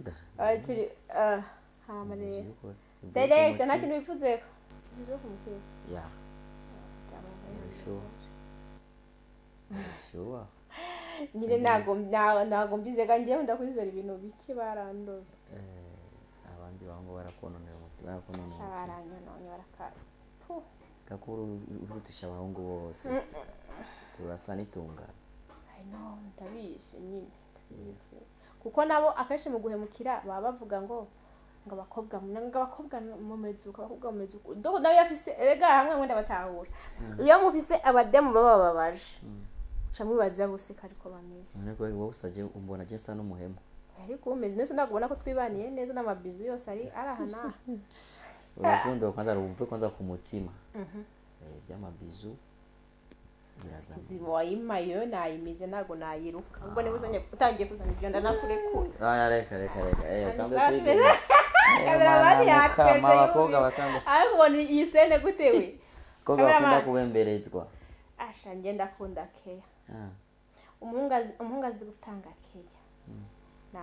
Kawaida. Ah, turi ah, hama rero By'ukuri. director, nta kintu wifuzeko bivuze ku mutima? Yeah, sure. Sure. Nyine ntago ntago mbizega, njyewe ndakwizera ibintu bike, barandoze. Eh, abandi bahungu barakononera umutima, barakononera Sha, umutima. Baranyononye baraka. Puh. Gakuru urutisha abahungu bose. Turasa n'itungana. I know, ndabizi nyine, ndabizi, kuko nabo akenshi mu guhemukira baba bavuga ngo abakobwa mumezuka, abakobwa mumezuka. Dogo nawe yafise erega hamwe ngo ndabatahura. Iyo mufise abademu baba bababaje, uca mwibaza bose ko ariko bameze. None ko wowe usabye umbona je nsa n'umuhemu? Ariko umeze neza, ntabwo ko twibaniye neza n'amabizu yose ari aha n'aha. Urukundo kwanza ruve kwanza ku mutima. Eh, by'amabizu birazana. Kizibo wayimayo nayimize, ntabwo nayiruka. Ubwo niba uzanye, utangiye kuzana ibyo, ndanakurekura. Aya, reka reka reka, eh. Hanyuma Utanze sawa. kwiguma. Tumeze Eh, kameramani mana, yatweze. mukama, abakobwa batanga Ariko ubona iyi scène gute we? abakobwa bakunda Cameraman. kubemberezwa. Asha, njye ndakunda keya. Ah, Umuhungu azi gutanga keya na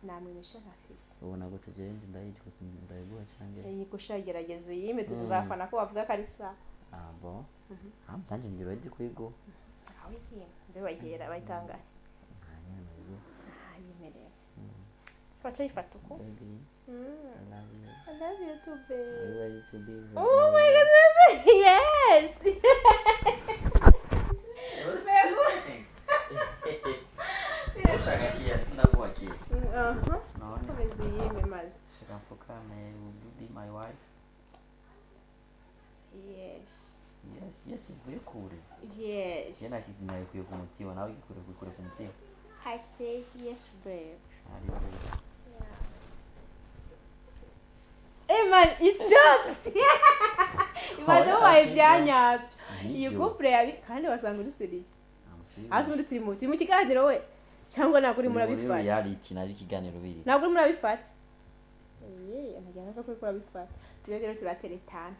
namwimisha ntafise. Ubona gute? Jewe nzi ndayitwa ndayiguha canke? Iyi gusha, gerageza uyime, tuzafana ko bavuga ko ari sawa. Ah bon, ah, ndanje ndi ready kuyiguha. Aho yime mbe bayihera bayitangare. Ah, nyene ndayiguha. Ah, yimerera baca yifata uko. Baby, I love you. I love you too, babe. Are you ready to be with Oh me? my goodness, yes. Babe. Ushaka kia, ndakuha kia. Aha. None. Komeza uyime maze. Shaka mfukame, will you be my wife? Yes. Yes, ivuye kure. Yes. Je nayikuye ku mutima, nawe ikure ikure ku mutima. I say yes, babe. Are you ready? Hey man, it's jokes. Ibaze Oh, mubaye yeah, ibyanyabyo. Iyi Nibyo. couple yabi kandi wasanga uri sérieux. I'm serious. Hasi ubundi turi mu kiganiro we, cyangwa ntabwo uri Turi muri murabifata? reality, nabi ikiganiro biri. Ntabwo uri murabifata. Eh, ntagira ko uri kurabifata. Turi rero turateretana.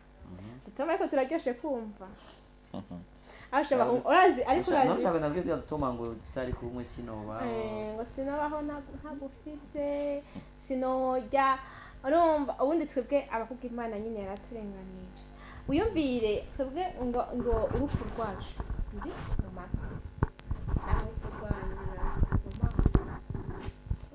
Dutoma ariko turaryoshe kumva. Asha, urazi, ariko urazi. Ntushaka nabwo ibyo dutuma ngo tutari kumwe sinoba. Eh, ngo sinabaho ntagufise, sinojya. Urumva ubundi twebwe abakobwa Imana nyine yaraturenganije. Wiyumvire twebwe ngo urupfu rwacu ruri mu matwi, naho urupfu rwanyu ruri mu maso.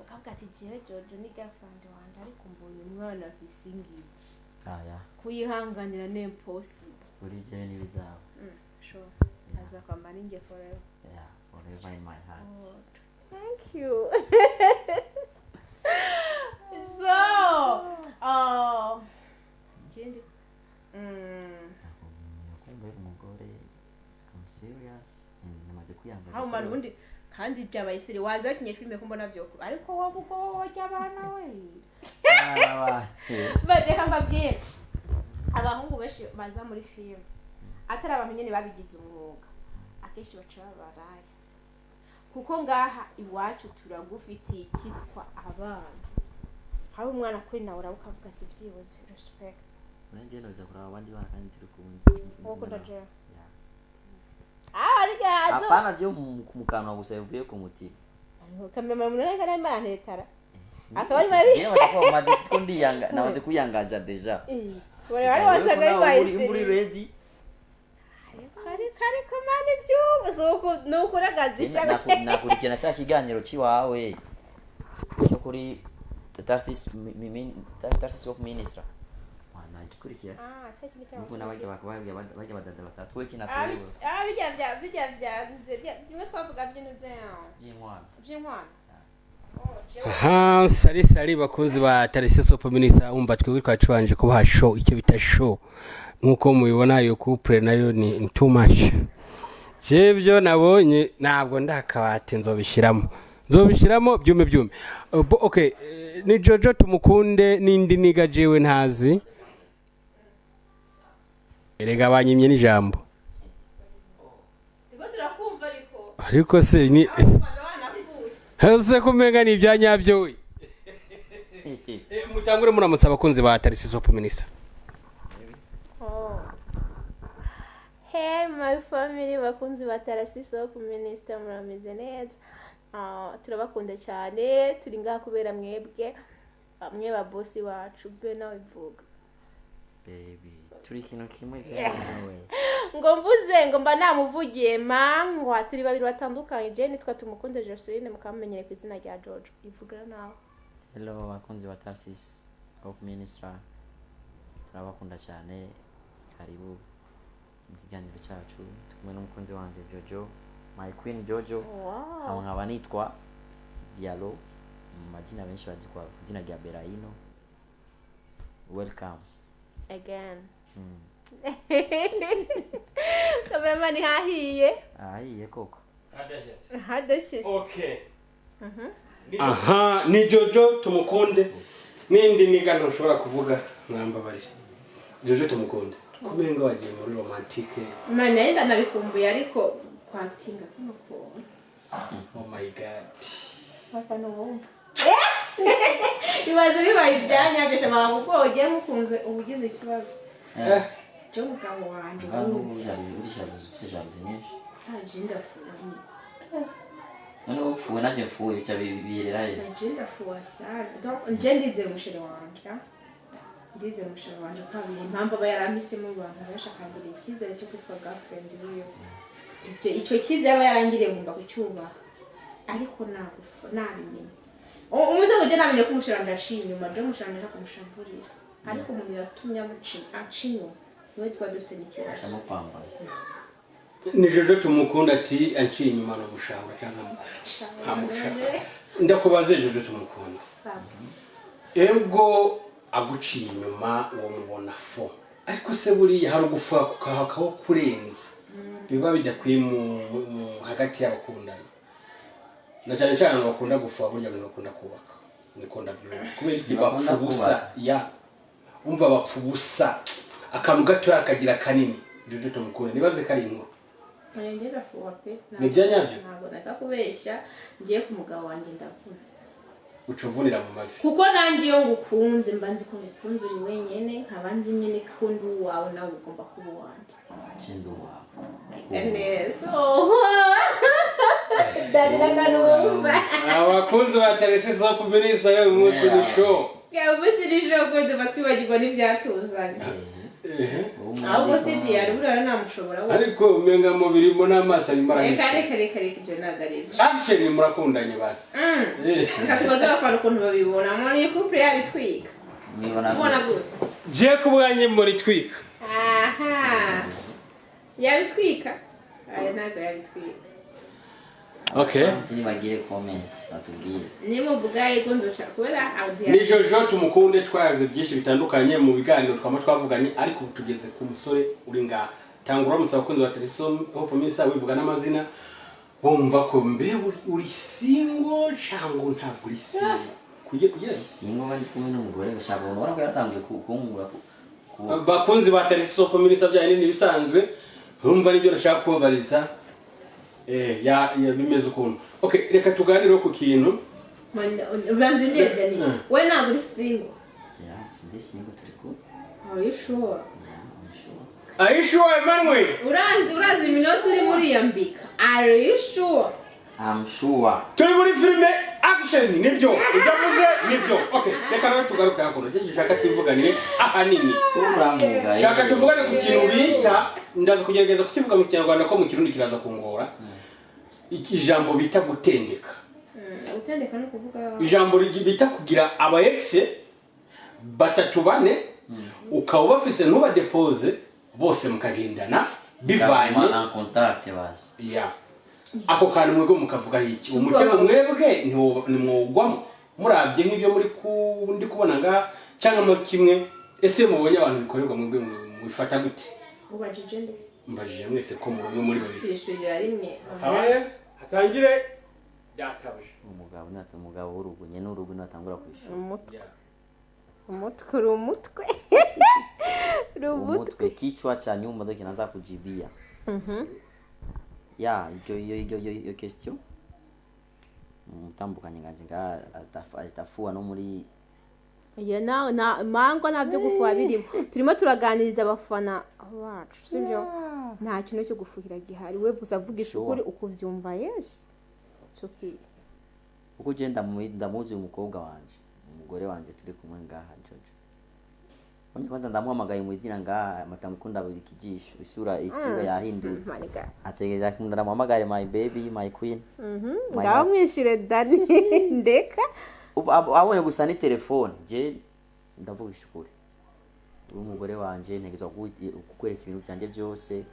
Ukavuga ati: "Jewe Jojo ni girlfriend wanje, ariko mbonye umwana afise ingiki." Aya. Kuyihanganira ni impossible. Uri jewe n'ibizaba. Sure, aza kwambara inge forever. Yeah, forever in my heart. Oh, thank you. So, oh, ikindi Nakumbera umugore, I'm serious. Namaze kwiyanga. Aho mara ubundi kandi byabaye sérieux, waza wakinye filime ko mbona vyo, ariko wowe ubwo wajya abana we. Reka mbabwire, abahungu benshi baza muri filime atari abantu nyine babigize umwuga, akenshi baca babaraya, kuko ngaha iwacu turagufitiye icyitwa abana. Hari umwana kuri nawe uraba ukavuga ati: "Byibuze respect." Nanjye noza kuraba abandi bana kandi turi kumwe. Wowe ukunda jewe? Yeah. Ah, ariko hazo. Hapana, je mu kanwa gusa bivuye ku mutima. Kamera umuntu ariko arimo aranteretara. Akaba Jewe maze maze ko ndiyanga, namaze kwiyangaja déjà. Bari wasanga bibaye Muri sérieux. ready. Ariko mana, ivyubu si ni ukuragazisha. Nakurikirana cya kiganiro ciwawe cyo kuri Tarsis Tarsis of Minister. Nagikurikira. Ah, cya kintu Nuko n'abajya bajya badada batatu we kina Ah, tuwe. ah, bijya bimwe twavuga by'intuze By'inkwano. by'inkwano. Oh, jewe. Aha, salut salut bakunzi ba Tarisi Sopo Minister. Umva, twebwe twacubanje kubaha show, icyo bita show. Nkuko mubibona, iyo couple nayo ni too much. Jebyo nabonye ntabwo ndakabati, nzobishiramo byume byume. Okay, ni Jojo tumukunde n'indi niga jewe ntazi. Erega banyimye n'ijambo. Turiko turakumva ariko. Ariko se ni Baza wanapfushe. Ese kumenga ni ibya nyabyo we? Mutangure muramutse abakunzi ba Tarisi Sopo Minister. Oh. Hey my family, bakunzi ba Tarasi Soap Minister, murameze neza? Turabakunda cyane, turi ngaha kubera mwebwe, mwe ba boss wacu. Be nawe ivuga. Baby, turi ikintu kimwe kandi nawe. Ngo mvuze ngo mba namuvugiye mangwa, turi babiri batandukanye. Je nitwa Tumukunde Joseline, mukamenyere ku izina rya Jojo. Ivuga nawe. Hello bakunzi ba Tarsis Hope Ministry, turabakunda cyane. Karibu mu kiganiro cyacu. Turi kumwe n'umukunzi wanjye Jojo, my queen Jojo. Wow. Nkaba nitwa Diallo, mu mazina benshi bazi kwa ku izina rya Beraino. Welcome. Again. Kameraman hahiye. Ahiye koko. Hadashyushye. Okay. Aha ni Jojo Tumukunde, n'indi niga ntushobora kuvuga, mwambabarire. Jojo Tumukunde, kumenga wagiye muri romantique. Mana, yenda nabikumbuye, ariko kwakitinga kuno kuntu. Oh my God. Papa ntiwumva, ibaze bibaye ibyanyabyo mama, kuko ugiye mukunze uba ugize ikibazo. Byo mugabo wanjye ubundi. Uri jalousie, ufite jalousie nyinshi. Ntaje ndafuha. Noneho upfuwe nanjye mfuwe, bica biherera he? Ntaje ndafuha sana. Donc nje ndizera umuchéri wanje, ah. Ndizera umuchéri wanje ko habiri impamvu aba yarampisemo mu bantu benshi, akangirira icyizere cyo kwitwa girlfriend wiwe. Ibyo icyo cyizere aba yarangiriye ngomba kucyubaha, ariko nagufa nabimenye umunsi ujya namenye ko umuchéri wanje aciye inyuma, je umuchéri wanje ntakumushamburira, ariko umuntu yatumye aca inyuma niwe twaba dufitanye ikibazo. Amupambana. Ni Jojo Tumukunda ati anciye inyuma ni umushahara cyangwa nkamushaka. Ndakubaze Jojo Tumukunda, ego aguciye inyuma uwo mubona fo, ariko se buriya hari ugufuha kukahakaho kurenza biba bidakwiye mu hagati y'abakundana, na cyane cyane abantu bakunda gufuha? Burya abantu bakunda kubaka niko ndabyumva. Kubera iki Bakunda bapfa ubusa? kubaka. Ya umva, bapfa ubusa, akantu gatoya kagira kanini. Jojo Tumukunde, nibaze ko ari inkuru. Njye ndafuha pe. Ni ibya nyabyo? Ntabwo naka kubeshya, ngiye ku mugabo wanjye ndavuna. Uca uvunira mu mavi. Kuko nanjye iyo ngukunze mba nzi ko ngukunze uri wenyine, nkaba nzi nyine ko ndi uwawe, nawe ugomba kuba uwanjye. Chendo wawe. Neza darira kanumva. Abakunzi ba Tarisi Sopu Minister, uyu munsi ni show. Umunsi nijoro kuko twibagirwa n'ibyatuzanye. Ahubwo si diyari buriya namushobora we. Ariko umenga mubirimo n'amaso arimo Reka. arahisha. Reka reka reka, ibyo ntabwo ari byo. Action, murakundanye basi. Reka tubaze abafana ukuntu babibona muri iyi couple yabitwika. Mwibona Ubona gute? gute? Je ku bwanjye muri twika. Aha yabitwika, aya ntabwo yabitwika. Okay. Nibagire comment batubwire. Nimuvuga yego nzoca kubera. Ni Jojo Tumukunde, twaze byinshi bitandukanye mu biganiro twama twavuganye, ariko ubu tugeze ku musore uri ngaha. Tanga uramutse abakunzi ba Television Hope Minister, wivuga n'amazina, bumva ko mbe uri single cyangwa ntabwo uri single kugira yes. Singo, bari kumwe n'umugore gushaka umuntu ubona ko yaratangiye kunkura Bakunzi ba Television Hope Minister, byanyu ni ibisanzwe, urumva nibyo nashaka kubabariza. Ya bimeze ukuntu. Okay, reka tuganire ku kintu. Ubanza undebye ni we, ntabwo uri single? Ya, sindi single, turi ku Are you sure? Ya, I'm sure. Are you sure, Emmanuel? Urazi iminota urimo uriyambika. Are you sure? I'm sure. Turi muri filime action, nibyo ibyo avuze nibyo. Okay, reka nawe tugaruke hakuno. Icyo gishaka twivuganire ahanini, Uramwugaye. shaka tuvugane ku kintu bita, ndaza kugerageza kukivuga mu Kinyarwanda ko mu Kirundi kiraza kungora, ijambo bita gutendeka. Gutendeka ni ukuvuga? Ijambo bita kugira aba ex batatu, bane, ukaba ubafise ntubadepose bose, mukagendana bivanye Bivanye en contact basi. Ya, ako kantu mwebwe mukavuga iki? Umutego mwebwe ntimwogwamo murabye nk'ibyo muri ndi kubona ngaha cyangwa mo kimwe? Ese mubonye abantu bikorerwa mwebwe mubifata gute? Ubajije nde? Mbajije mwese ko muri umwe muri babiri. Turishurira rimwe. Hatangire databuja. Umugabo nata umugabo w'urugo nyene urugo natangura kwishura. Umutwe, umutwe, uri umutwe, uri umutwe. Umutwe, kichwa cha nyumba ndio kinaanza kujibia. Ya iyo question, umutambukanye nganje nga atafua no muri Iyo na mangwa ntabyo gufuha birimo. Turimo turaganiriza abafana bacu, sibyo? Nta kintu cyo gufuhira gihari. We gusa vugisha ukuri uko uvyumva. Yes, it's okay. Kuko je ndamuzi umukobwa wanje, umugore wanje turi kumwe ngaha Jojo. Onye kwanza ndamuhamagaye mu izina ngaha, matamukunda buri kijisho, isura yahinduye. My God. Ategereza ko ndamuhamagare my baby, my queen. My Ngaho heart. mwishyure Dani, ndeka. Ubu abonye gusa ni telefone, je ndavuga ishukuri. Uri umugore wanje, ntegerezwa kukwereka ibintu byanje byose.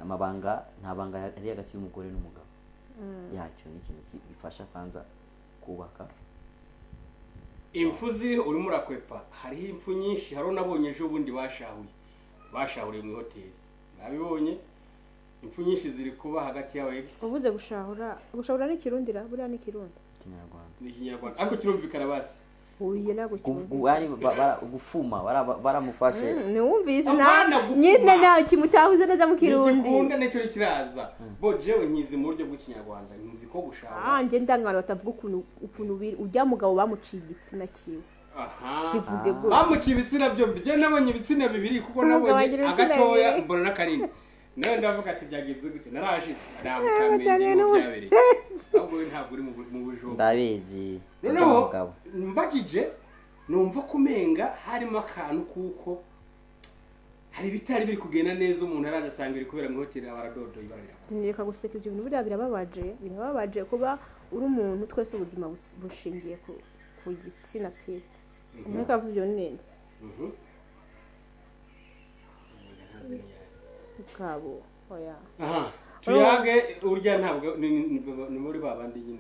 Amabanga, nta banga ari hagati y'umugore n'umugabo. Yacyo ni ikintu gifasha kwanza kubaka. Impfu ziriho urimo urakwepa, hariho impfu nyinshi. Hariho nabonye ejo bundi bashahuriye mu ihoteli, nabibonye. Impfu nyinshi ziri kuba hagati y'aba ex. Ubuze gushahura, gushahura ni Ikirundi ra? Buriya ni Ikirundi? Kinyarwanda. Ni Ikinyarwanda ariko kirumvikana basi. Uye ntabwo cyumvikana. Ari gufuma baramufashe. Ntiwumvise na Apana gufuma. Nyine nta kimutahuze neza mu Kirundi. Ntigikunda nicyo kiraza bo. Jewe nkizi mu buryo bw'Ikinyarwanda, nzi ko gushahura. Ah, nje ndangana batavuga ukuntu biri ujya mugabo bamuciye igitsina kiwe. Aha. Kivuge gutya. Bamuciye ibitsina byombi. Njye nabonye ibitsina bibiri kuko Umugabo nabonye agira ibitsina agatoya, bibiri. mbona n'akanini. Nawe ndavuga ati byagenze gute? Narashitse ntabwo Bataniye Kamenge niho n'ubu- byabereye. Ahubwo we ntabwo uri mu Bujumba. Ndabizi. Noneho umugabo mbagije numva kumenga harimo akantu, kuko hari ibitari biri kugenda neza. Umuntu araje asanga biri kubera mu ihoteli, baradodoye, bararira. Reka guseka ibyo bintu, buriya birababaje, birababaje kuba uri umuntu. Twese ubuzima bushingiye ku gitsina pe. Umwe kavuze ibyo ninde? Bwabo oya. Aha tuyage urya ntabwo ni muri ba bandi nyine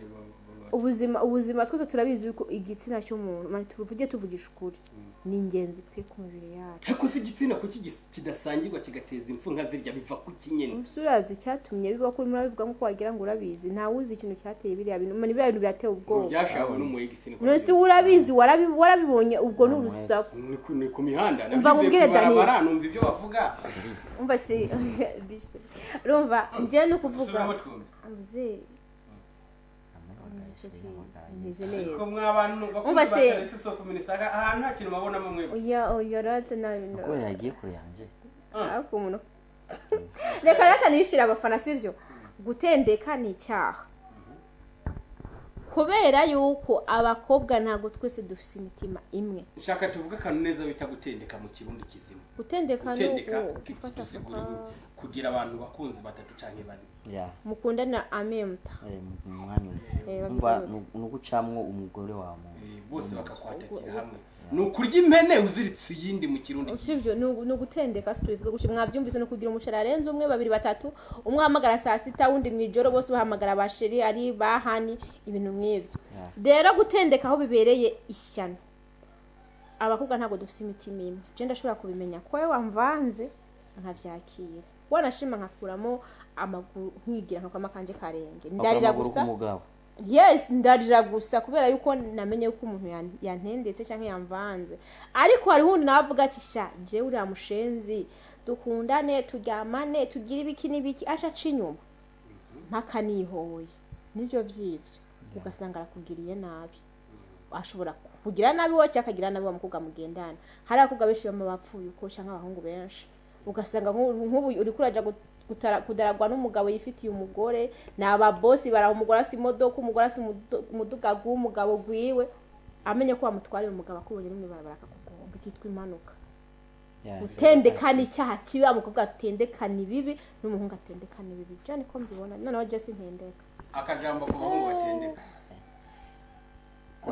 Ubuzima twese turabizi yuko igitsina cy'umuntu, mani tuvuge, tuvugisha ukuri, ni ingenzi pe ku mibiri yacu. Ariko si igitsina, kuki kidasangirwa kigateza impfu nka zirya? Biva ku kinyene? Urazi icyatumye biba ko urimo urabivuga nk'uko wagira ngo urabizi. Ntawe uzi ikintu cyateye biriya bintu, mani biriya bintu birateye Ngo ubwoba. Byashawe n'umu ex, niko. None se urabizi? Warabibonye ubwo ni urusaku. Ni ku mihanda. Umva Nabyumviye nkubwire, ku Dani. barabara, numva ibyo bavuga. Umva si bise, urumva njye ni ukuvuga Subiramo twumve. Mvuze meze neza. Ko mw'abantu Umva se. bakunze isoko minisaka ahantu nta kintu babonamo mwebwe. Oya oya, rata nabi. Kubera yagiye kure yanjye. Ariko umuntu reka rata nishira abafana, sibyo? Gutendeka ni icyaha kubera yuko abakobwa ntabwo twese dufite imitima imwe. Nshaka tuvuge akantu neza bita gutendeka mu Kirundi kizima. Gutendeka ni Gutendeka gufata dusigure, kugira abantu bakunzi batatu canke bane. Ya. Mukundana amemta. Mu mwanya umwe. Babyita Umva, gute? ni ugucamwo umugore wa muntu. Bose bakakwatakira hamwe, ni ukurya impene uziritse iyindi mu Kirundi kizima. Sivyo, ni ugutendeka, si tubivuge gutyo, mwabyumvise. Ni ukugira umusheri arenze umwe, babiri, batatu, umwe ahamagara saa sita, wundi mu ijoro, bose bahamagara ba chéri, ari bahani, ibintu nk'ivyo. Rero gutendeka aho bibereye ishyano, abakobwa ntabwo dufite imitima imwe. Je ndashobora kubimenya ko wowe wamvanze nkavyakira, wanashima nkakuramo amaguru nkigira nkakuramo akanje karenge, ndarira amaguru gusa. K'umugabo. Yes, ndarira gusa kubera yuko namenye yuko umuntu yantendetse cyangwa yamvanze. Ariko hariho undi nawe avuga ati sha, njyewe uriya mushenzi dukundane, turyamane, tugire ibiki n'ibiki, aca aca inyuma mpaka nihoye nibyo byibyo, ugasanga arakugiriye nabi. Ashobora kugira nabi wowe cyangwa akagira nabi wa mukobwa mugendana. Hari abakobwa benshi bama bapfuye uko, cyangwa abahungu benshi, ugasanga nk'ubu uriko uraja kudaragwa n'umugabo yifitiye umugore. Ni ababosi baraho, umugore afite imodoka, umugore afite umuduga w'umugabo gwiwe, amenye ko wamutwariye umugabo, akubonye rimwe barabara akakugonga, ikitwa impanuka. Gutendeka ni icyaha kibi. Umukobwa atendeka ni bibi n'umuhungu atendeka ni bibi. Je niko mbibona. Noneho je sintendeka. Akajambo ku bahungu batendeka.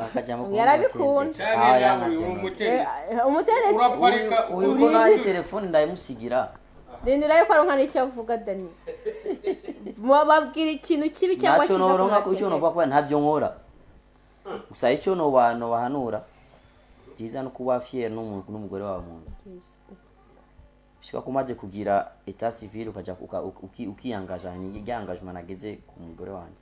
Akajambo. Yarabikunda. Cyane nawe uri umutegetsi. Umutegetsi. Uraparika. Uyu ko nanjye telefone ndayimusigira. Rindira yuko aronka n'icyo avuga. Dani, babwira ikintu kibi cyangwa Ntacyo cyiza noronka ku ku icyo batendeka. novuga kubera ntabyo nkora. Gusa icyo nobahanura byiza no kuba fier n'umugore wawe mu nzu. Bishobora ko umaze kugira état civil, ukaja ukiyangaja, ryangajwe nageze ku mugore wanjye,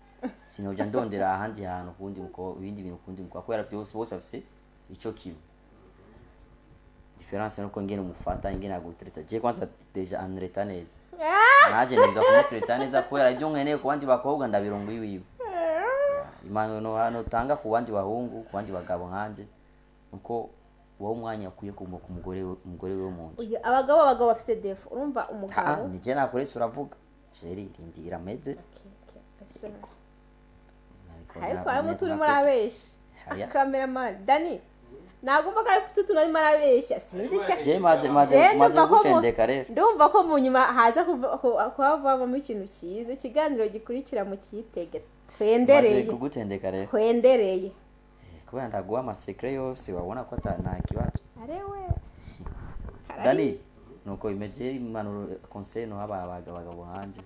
sinojya ndondera ahandi hantu kuwundi ibindi bintu kuwundi mukobwa, kubera byose bose bafise ico kimwe. Différence nuko ngene umufata, ingene agutreta. Je kwanza déjà antreta neza, naje niza kumutreta neza, kubera ibyo nkeneye ku bandi bakobwa ndabirongo iwiwe. Impanuro no hano tanga ku bandi bahungu, ku bandi bagabo nkanje, nuko wowe umwanya ukwiye ku mugore we mu nzu. Oya, abagabo bafise défaut, urumva umugabo. Nije nakoretse, uravuga chéri, rindira meze. Okay, okay. Sorry. Ariko harimo turimo urabesha. Cameraman Dani, nagomba ko ari utuntu arimo arabeshya, sinzi icyo. Je maze maze Je maze ndumva ko mu- gutendeka rero. Ndumva ko mu nyuma haza kuhavamo ikintu cyiza. Ikiganiro gikurikira mu cyitege. Maze Twendereye. kugutendeka rero. Twendereye. Kubera ndaguha amasekre yose, wabona ko nta kibazo. Arewe. Dani, nuko imeze impanuro, conseil no aba abagabo hanze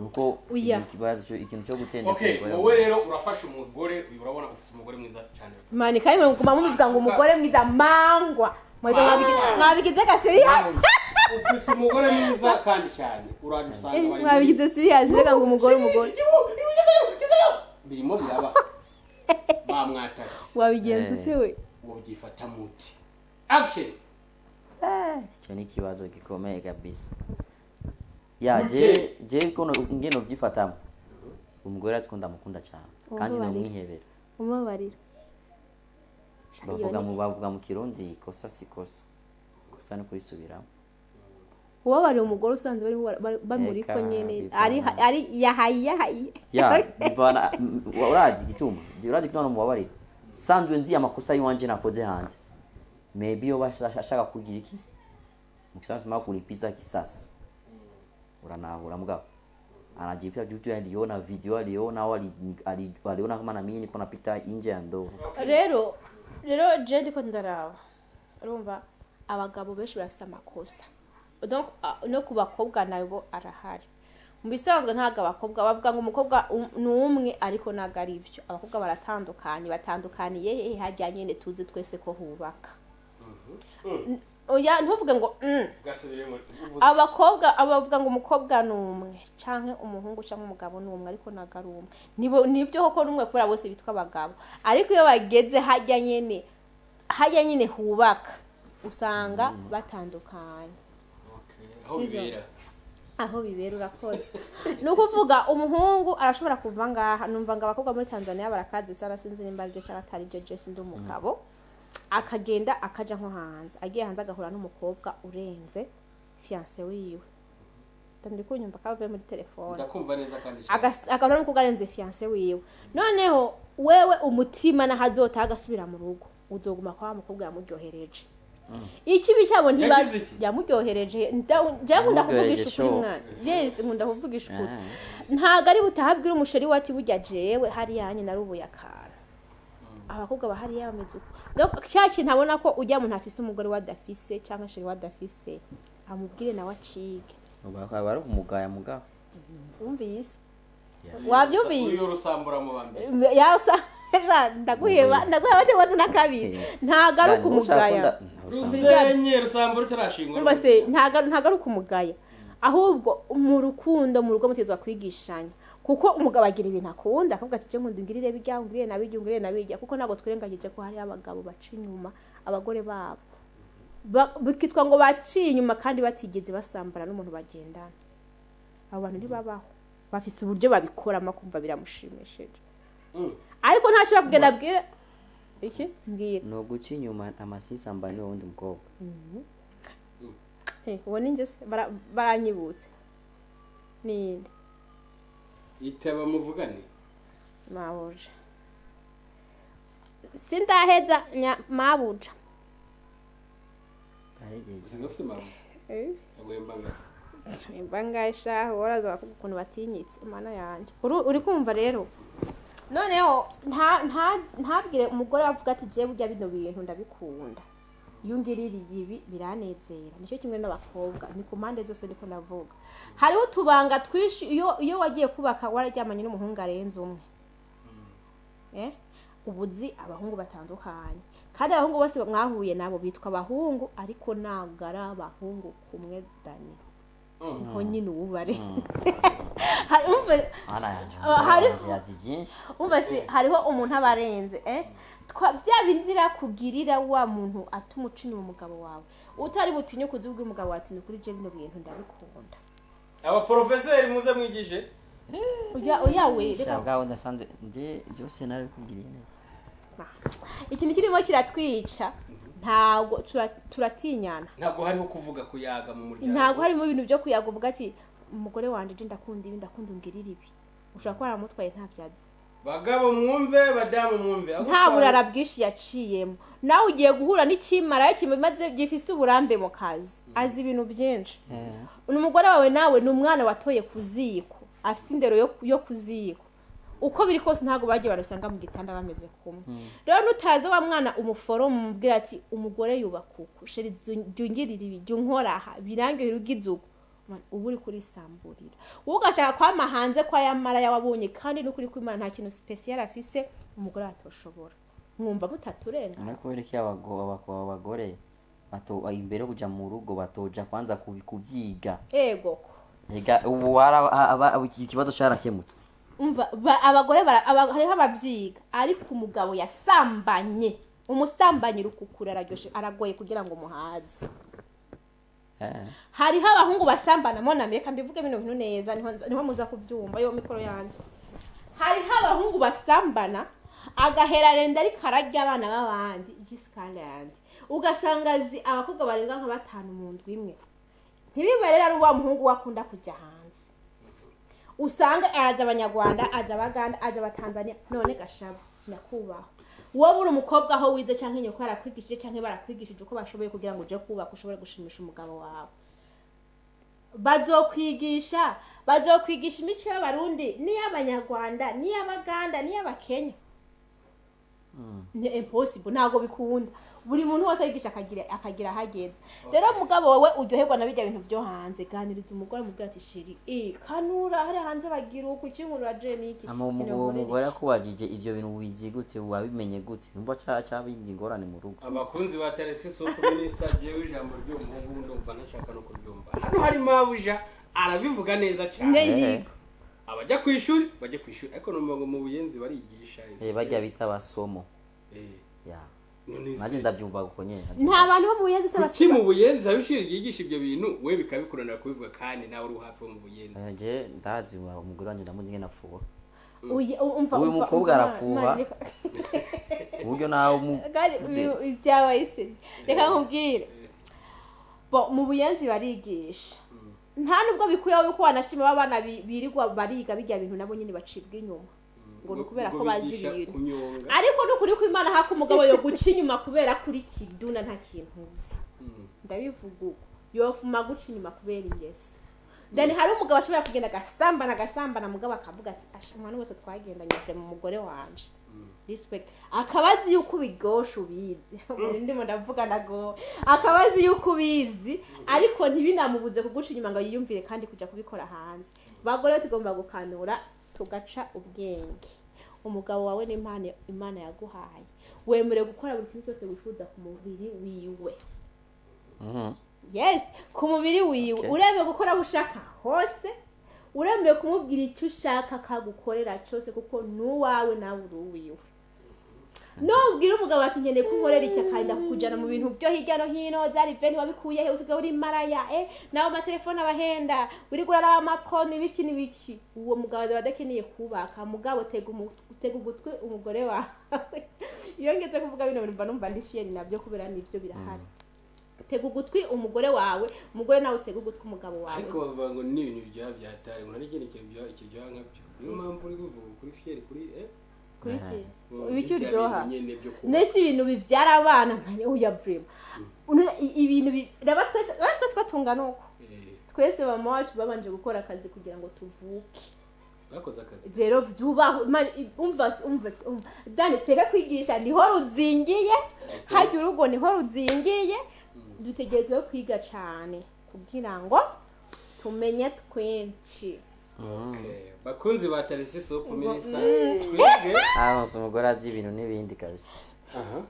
nuko Oya. ikibazo ikintu cyo gutendeka Okay, umugore. wowe rero urafasha umugore uyu, urabona ufite umugore mwiza cyane. Mani, kandi muguma mubivuga ngo umugore mwiza mangwa. Mwebwe mwabigize ka serious. Ufite umugore mwiza kandi cyane, uraje usanga bari Mwabigize serious, reka ngo umugore umugore. Birimo biraba, bamwatatse. Wabigenza ute we? Uwo byifata muti action. Icyo ni ikibazo gikomeye kabisa. Ya, je kono ngeno byifatamo, umugore ati ko ndamukunda cyane kandi Umubabarira. nomwihebera. Umubabarira. Bavuga mu Kirundi, kosa si kosa, kosa ni kurisubiramo. Ubabarira umugore usanzwe bamuri ko Eka, nyene bivana. ari yahaye yahaye. Ya, bivana. Urazi igituma nomubabarira? Sanzwe nzi amakosa y'iwanje nakoze hanze, maybe yo bashaka kugira iki mu Kiswahili sema kulipiza kisasi, uranahura. Mugabo anajipia juu tu aliona video, aliona au aliona kama na mimi niko napita nje ya ndoa. Rero je ndiko ndaraba, urumva abagabo benshi barafise amakosa. Donc no ku bakobwa nabo arahari. Mu bisanzwe ntabwo abakobwa bavuga ngo umukobwa ni umwe, ariko ntabwo ari byo. Abakobwa baratandukanye. Batandukaniye hehe? Hajya nyene tuzi twese ko hubaka. Oya, ntuvuge ngo Gasubiremo. Abakobwa abavuga ngo umukobwa ni umwe canke umuhungu canke umugabo ni umwe, ariko ntabwo ari umwe. Nibo nibyo koko ni umwe, kubera bose bitwa abagabo, ariko iyo bageze hajya nyene hubaka usanga batandukanye. Aho Sivyo? bibera. Aho bibera, urakoze. Ni ukuvuga umuhungu arashobora kuva ngaha, numva ngo abakobwa muri Tanzania barakaze sana, sinzi nimba aribyo cyangwa atari byo, je sindi umugabo. Akagenda akaja nko hanze, agiye hanze agahura n'umukobwa urenze fiancé wiwe. Ndi kunyumva kavuye muri telefone. Ndakumva neza kandi cyane. Agahura n'umukobwa arenze fiancé wiwe, noneho wewe umutima naho azotaha agasubira mu rugo, uzoguma kwa wa mukobwa yamuryohereje. Ikibi cyabo ntiba Yagize iki? yamuryohereje. Njyewe nkunda Yamuryohereje kuvugisha ukuri. Show. Mwana, yes, nkunda kuvugisha ukuri. Ntabwo ari butahabwira umuchéri we ati burya jewe hariya nyine narubuye akantu, abakobwa bahariya bameze uko. Donc cya kintu abona ko ujya muntu afise umugore we adafise cyangwa chéri we adafise, amubwire nawe acike. Bakaba bari kumugaya mugabo. Wumvise? Wabyumvise? Uyu rusambura mu bambere. Yasa ndaguheba, ndaguheba cyangwa na kabiri. Ntabwo ari ukumugaya. Rusenye rusambura utarashingwa. Umva se, ntabwo ari ukumugaya, ahubwo mu rukundo, mu rugo mutezwa kwigishanya, kuko umugabo agira ibintu akunda, akavuga ati "Byo nkunda ungirire bijya, ungirire na bijya, ungirire na bijya", kuko ntabwo twirengagije ko hariho abagabo baca inyuma abagore babo. Bikitwa ngo baciye inyuma kandi batigeze basambana n'umuntu bagendana. Abo bantu ntibabaho, bafise uburyo babikoramo akumva biramushimishije. Ariko ntashobora kugenda abwire iki mbwira. Ni uguca inyuma amasisamba niwe wundi mukobwa. Uwo ni njye se? Baranyibutse ninde? Itaba muvugane. Mabuja, sindaheza mabuja. Usigaye ufite mama? Yaguhemba angahe? Imba ngahe shahu? Waraza bakubwira ukuntu batinyitse, Imana yanjye. Uri kumva rero, noneho ntabwire umugore avuga ati "Jewe burya bino bintu ndabikunda, iyo ungiririye ibi biranezera." Nicyo kimwe n'abakobwa, ni ku mpande zose niko navuga. Hariho utubanga twinshi. Iyo wagiye kubaka wararyamanye n'umuhungu arenze umwe, ubu uzi abahungu batandukanye, kandi abahungu bose mwahuye nabo bitwa abahungu, ariko ntabwo ari abahungu kumwe. Dani, nko nyine ubu barenze. Ana yanjye. Yazi byinshi. Umva se, hariho umuntu aba arenze, bya bindi kugirira wa muntu atuma uca inyuma umugabo wawe, utari butinye kuzibwira umugabo wawe ati "Ni kuri je bino bintu ndabikunda." Abaporofeseri muze mwigishe. Oya we, reka. Bwawe ndasanze nje byose narabikubwiriye neza. Ikintu kirimo kiratwica, ntabwo turatinyana. Ntabwo hariho kuvuga, kuyaga mu muryango. Ntabwo harimo ibintu byo kuyaga, uvuga ati "Umugore wanjye je ndakunda ibi, ndakunda ungirira ibi." Ushobora kuba waramutwaye ntabyo azi. Bagabo mwumve, badamu mwumve. Aho Nta burara bwinshi yaciyemo. Nawe ugiye guhura n'ikimara kimaze, gifise uburambe mu kazi, azi ibintu byinshi. Umugore wawe nawe ni umwana watoye ku ziko, afite indero yo ku ziko. Uko biri kose ntabwo bagiye barusanga mu gitanda bameze kumwe. Rero nutazi wa mwana, umuforomo umubwira ati: "Umugore yubaka uku, chéri, jya ungirira ibi, jya unkora aha, birangire ugize uku." Man, uba uri kurisamburira wowe, ugashaka kwama hanze kwa yamara yawabonye. Kandi n'ukuri kw'Imana, nta kintu spécial afise umugore atoshobora. Mwumva mutaturenga. Ariko kubera iki abagore bato imbere yo kuja mu rugo batoja kwanza kuvyiga? Ego ko. Ega ubu iki kibazo carakemutse. Umva, abagore hariho abavyiga, ariko umugabo yasambanye, umusambanyi rukukura araryoshe, aragoye kugira ngo umuhaze. Hariho abahungu basambana mona. Reka mbivuge bino bintu neza, niho muza kubyumva yo mikoro yanjye. Hariho abahungu basambana, agahera renda ariko ararya abana b'abandi jisikandi, ugasanga azi abakobwa barenga nka batanu mu ndwi imwe. Ntibibe rero ari wa muhungu we akunda kujya hanze, usanga araza Abanyarwanda, aza Abaganda, aza Abatanzania. None gashaba nyakubahwa, wowe uri umukobwa, aho wize cyangwa inyoko yarakwigishije cyangwa barakwigishije uko bashoboye kugira ngo uje kubaka ushobore gushimisha umugabo wawe, bazokwigisha imico y'Abarundi n'iy'Abanyarwanda n'iy'Abaganda n'iy'Abakenya? Ni impossible, ntabwo bikunda. Buri muntu wese yigisha akagira aho ageze. Rero mugabo wowe uryoherwa na bijya bintu byo hanze, ganiriza umugore, mubwira ati: "Chéri, kanura hariya hanze bagira uku, ikinkurura je niki." Ama umugore akubajije: "Ivyo bintu wizi gute? Wabimenye gute?" Numva cabindi ingorane mu rugo. Abakunzi ba Tarisi Hope Minister, jewe ijambo ry'uwo muhungu ndumva ntashaka no kuryumva. Hano hari mabuja arabivuga neza cyane. Yego. Abajya ku ishuri bajye ku ishuri, ariko numva ngo mu Buyenzi barigisha. Barya bita basomo. Ya. None se Nanjye ndavyumva uko nyene. Nta bantu bo mu Buyenzi se kuki basiba? Mu Buyenzi haba ishuri ryigisha ibyo bintu, we bikabikunanira kubivuga kandi nawe uri hafi wo mu Buyenzi? Je ndazi umugore wanje, ndamuzi ingene afuha. Umva, Uyu umva, mukobwa umva, arafuha. Imana, reka- Uburyo nawe mu Gari byabaye se, reka nkubwire bo mu Buyenzi barigisha. Nta nubwo bikuyeho yuko wanashima b'abana birirwa bariga bijya bintu, nabo nyine bacibwa inyuma ngo ni ukubera ko Ubwo bazi bigisha ibintu. Kunyonga. Ariko n'ukuri ko Imana haka umugabo yo guca inyuma kubera kuri kiduna nta kintu uzi. Ndabivuga uko, yofuma guca inyuma kubera ingeso. Then hari umugabo ashobora kugenda agasambana, agasambana, mugabo akavuga ati: "Asha, umwana wese twagendanye avuye mu mugore wanje, respect." Akaba azi yuko ubiryosha, ubizi. Ndimo ndavuga nago, akaba azi yuko ubizi, ariko ntibinamubuze kuguca inyuma ngo yiyumvire kandi kujya kubikora hanze. Bagore, tugomba gukanura, tugaca ubwenge. Umugabo wawe ni impano Imana yaguhaye, wemerewe gukora buri kintu cyose wifuza ku mubiri wiwe. Yes, ku mubiri wiwe. Uremewe gukora aho ushaka hose, uremewe kumubwira icyo ushaka akagukorera cyose, kuko n'uwawe, nawe uri uwiwe. Nubwira umugabo ati: "Nkeneye ko unkorera iki," akarinda kukujyana mu bintu byo hirya no hino, zari veni wabikuye he, usigaye uri maraya, nawe amatelefone abahenda, wirirwa uraraba amaponi, ibiki n'ibiki, uwo mugabo azaba adakeneye kubaka. Mugabo tega ugutwi umugore wawe. Iyo ngeze kuvuga bino bintu mba numva ndi fière nabyo, kubera nibyo birahari. Tega ugutwi umugore wawe, umugore nawe utega ugutwi umugabo wawe. Ariko bavuga ngo ni ibintu biryoha byatari, ngo nta n'ikindi kintu kiryoha nkabyo. Niyo mpamvu uri kuvuga kuri fière kuri Kuri iki? Ngo Ibiki bijya uryoha? bintu nyene byo kuba. Nese ibintu bivyara abana nkani oya, vraiment, ibintu raba twese, raba twese ko tungana uko. Twese mama wacu babanje gukora akazi kugira ngo tuvuke. Bakoze akazi. Rero vyubahwe. Man, umva, umva, umva Dani, tega kwigisha niho ruzingiye, harya urugo niho ruzingiye. Dutegerezwa kwiga cane kugira ngo tumenye twinshi. Okay. Bakunzi ba Tarisi Hope Minister, twebwe Aronse umugore azi ibintu n'ibindi kabisa. Aha.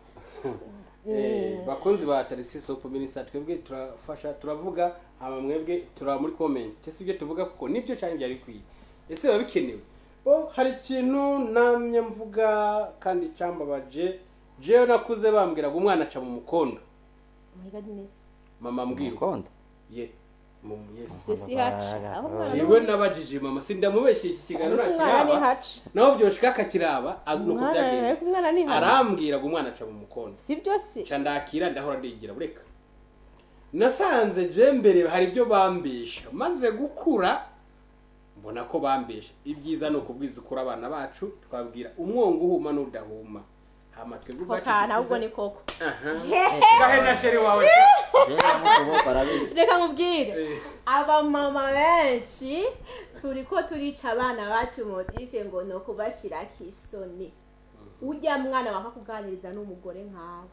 Bakunzi ba Tarisi Hope Minister, twebwe turafasha, turavuga, hama mwebwe turaba muri comment ese ibyo tuvuga kuko nibyo cyane byari bikwiye, ese biba bikenewe? Bo hari ikintu namye mvuga kandi cyambabaje jewe. Nakuze bambwira ngo umwana aca mu mukondo. My goodness. Mama mbwira uko. Umukondo? Ye mu yes. Sisi haca aho umwana. Jewe nabajije mama, sindamubeshiye, iki kiganiro Ariko umwana nakiraba ntihaca. naho byoshika akakiraba, azi nuko byagenze. Ariko umwana ntihaca. Arambwira ngo umwana aca mu mukondo. Sibyo si? Nca ndakira, ndahora ndigira bureka. Nasanze je mbere hari ibyo bambisha, maze gukura Mbona ko bambesha. Ibyiza ni ukubwiza ukuri abana bacu, twabwira umwongo uhuma n'udahuma, hama twebwe ubwacu Kokana ahubwo dukuze. ni koko. Aha. Gahe na chéri wawe. Jewe n'ukuboko arabizi. Reka nkubwire, Eh. abamama benshi turi ko turica abana bacu motif ngo ni ukubashirako isoni. Ujya mwana wakakuganiriza n'umugore nkawe,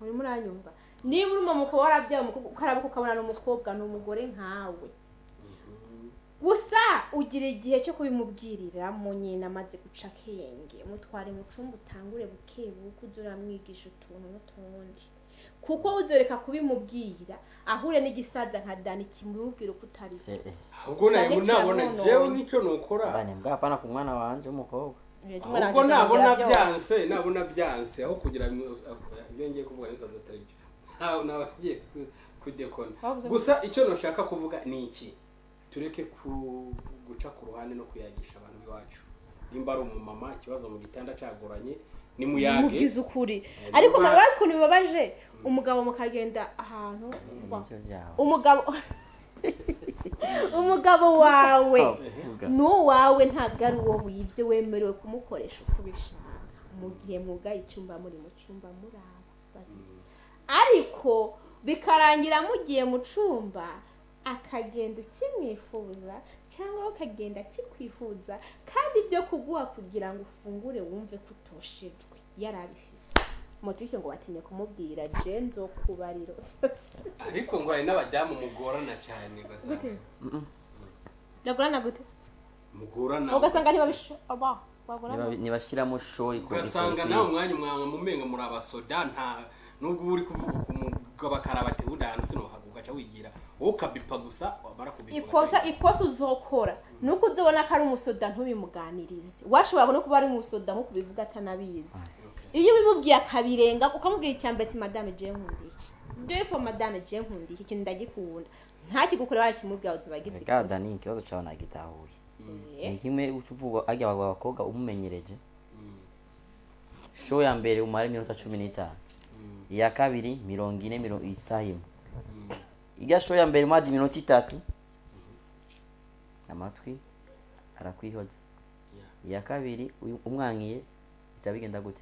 urimo uranyumva? Niba uri umumama ukaba warabyaye umukobwa, ukarabuka ukabona ni umukobwa, ni umugore nkawe. Gusa ugira igihe cyo kubimubwiriramo nyine amaze guca akenge. Mutware mu cumba, utangure buke buke, uze uramwigisha utuntu n'utundi, kuko uzoreka kubimubwira ahure n'igisaza nka Dani kimubwira uko utari. Eh, eh. Ahubwo nawe Usange nabona kiramwonona. jewe nk'icyo nukora, Bane mbwa, hapana ku mwana wanje w'umukobwa. ahubwo nabona byanse aho kugira ngo ibyo ngiye kuvuga nisanze atari byo, ntawe nabagiye kudekona. Wavuze. Gusa icyo nashaka kuvuga ni iki: tureke guca ku ruhande no kuyagisha abantu b'iwacu. Nimba ari umumama ikibazo mu gitanda cagoranye, ni muyage. Mubwiza ukuri. Ariko niba- murazi ukuntu bibabaje, umugabo mukagenda ahantu Nibyo byawe. Umugabo wawe Vuga. n'uwawe, ntabwo ari uwo wibye. Wemerewe kumukoresha uko ubishaka mu gihe mwugaye icyumba, muri mu cyumba muraba babiri, ariko bikarangira mugiye mu cyumba akagenda ukimwifuza cyangwa we akagenda akikwifuza, kandi ibyo kuguha kugira ngo ufungure wumve ko utoshejwe yarabifise. Motif ngo batinye kumubwira jenzo kubariro. Ariko ngo hari n'abadamu mugorana cyane, ugasanga Nagurana gute? Mugorana. Ugasanga ntibabisha aba bagurana. Nibashiramo show Ugasanga nawe umwanya mwaba mumenga muri abasoda, nta nubwo uba uri kuvuga umugabo akaraba ati ubundi ahantu sinohaga, ugaca wigira wowe ukabipa gusa, wamara kubipa Ikosa uzokora nuko uzobona ko ari umusoda ntubimuganirize. Washobora no kuba ari umusoda nko kubivuga atanabizi. Okay. Iyo ubimubwiye akabirenga, ukamubwira icya mbere ati: "Madame, je nkunda iki, defo madame, je nkunda iki kintu, ndagikunda," ntakigukore warakimubwira, uziba agize Reka ikosa. Dani, ikibazo cyawe nagitahuye. Eh. Ni kimwe uca uvuga arya abakobwa umumenyereje show ya mbere umara iminota 15, iya kabiri 40, mirongo isaha imwe. Irya show ya mbere umaze iminota 3, amatwi arakwihoza. Iya kabiri umwankiye bitaba bigenda gute?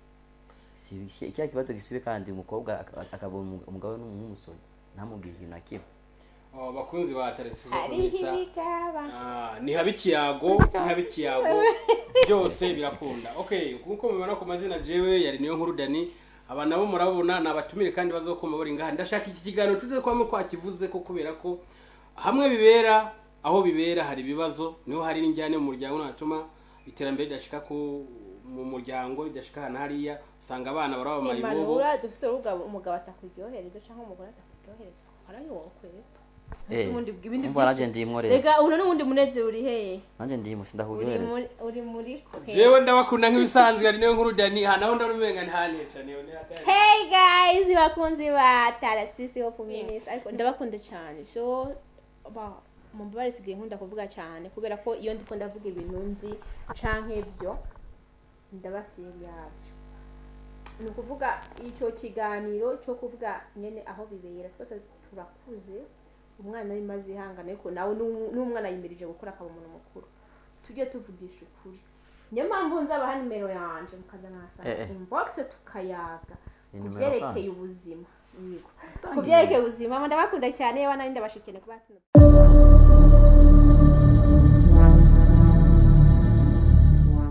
Si cya kibazo gisibe kandi umukobwa akabona umugabo n'umusore ntamubwire ikintu na kimwe. Oh, bakunzi ba Tarisizo, Hariho ibigaba. Ah, ni haba ikiyago, ni haba ikiyago, byose birakunda. Okay, nkuko mubibona ku mazina, jewe yari niyo nkuru Dani. Aba nabo murabona ni abatumire kandi bazokoma bari ngaha. Ndashaka iki kiganiro tuze kwame kwakivuze ko, kubera ko hamwe bibera, aho bibera hari ibibazo, niho hari n'injyane mu muryango, natuma iterambere ridashika ku mu muryango, ridashika ahantu hariya usanga abana baraba Impanuro. mayibobo. Urazi ufise urubuga, umugabo atakuryohereza cyangwa umugore atakuryohereza, harayo wokwepfa. Eh, Ubundi ibindi umva nanjye ndimwo rero. Rega uno n'ubundi munezero uri hehe? Nanjye ndimo. Uri Sindakuryohereza. muri kwe. Jewe ndabakunda nk'ibisanzwe, ari niyo nkuru Dani. Aha naho ndarumenga ntihanica niyo ni. Hey guys, bakunzi ba Tarasisi Hope Ministry, ariko ndabakunda cyane. So ba mumbabarire, sigaye nkunda kuvuga cyane kubera ko iyo ndiko ndavuga ibintu nzi canke ibyo ndabafiri yabyo. Ni ukuvuga icyo kiganiro cyo kuvuga nyene aho bibera, twese turakuze, umwana arimo azihangana, ariko nawe n'umwana yimirije gukora akaba umuntu mukuru. Tujye tuvugisha ukuri. Niyo mpamvu nzabaha nimero yanje mukaza mwasanga Eh, eh. inbox tukayaga Ni ku nimero byerekeye kandi? ubuzima. Yego, ku byerekeye ubuzima. Ndabakunda cyane, abana ndabashikene kuba tuno.